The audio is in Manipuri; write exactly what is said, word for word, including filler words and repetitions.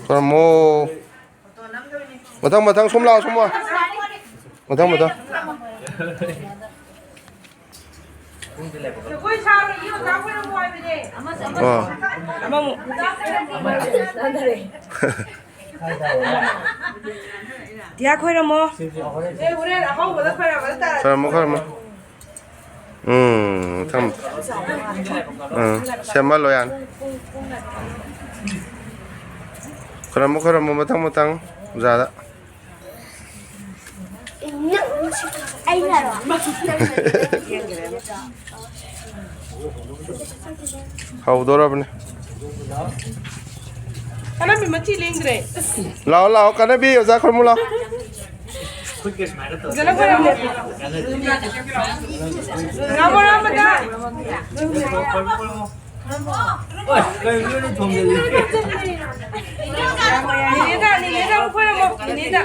ꯈꯣꯏꯔꯝꯃꯣ꯫ ꯃꯊꯪ, ꯃꯊꯪ, ꯁꯨꯝ ꯂꯥꯛꯑꯣ, ꯁꯨꯝ ꯂꯥꯛꯑꯣ꯫ ꯃꯊꯪ, ꯃꯊꯪ꯫ ꯑꯥ꯫ ꯗꯤꯌꯥ ꯈꯣꯏꯔꯝꯃꯣ꯫ ꯈꯣꯏꯔꯝꯃꯣ, ꯈꯣꯏꯔꯝꯃꯣ꯫ ꯎꯝ, ꯊꯝ-, ꯎꯝ, ꯁꯦꯝꯍꯜꯂꯣ ꯌꯥꯅꯤ꯫ ꯈꯣꯏꯔꯝꯃꯣ, ꯈꯣꯏꯔꯝꯃꯣ, ꯃꯊꯪ, ꯃꯊꯪ, ꯑꯣꯖꯥꯗ꯫ ꯑꯩꯅꯔꯣ? ꯍꯧꯗꯣꯔꯕꯅꯤ꯫ ꯀꯅꯥꯃꯤ ꯃꯆꯤ ꯂꯦꯡꯗ꯭ꯔꯦ꯫ ꯂꯥꯛꯑꯣ, ꯂꯥꯛꯑꯣ, ꯀꯥꯟꯅꯕꯤ, ꯑꯣꯖꯥ ꯈꯨꯔꯨꯝꯃꯨ ꯂꯥꯛꯑꯣ꯫ ꯐꯖꯅ ꯈꯣꯏꯔꯝꯃꯨ꯫ ꯉꯥ ꯃꯣꯔꯥ ꯑꯃꯗ꯫ ꯅꯦꯅꯦꯗ, ꯅꯦꯅꯦꯗ ꯑꯃꯨꯛ ꯈꯣꯏꯔꯝꯃꯣ, ꯅꯦꯅꯦꯗ꯫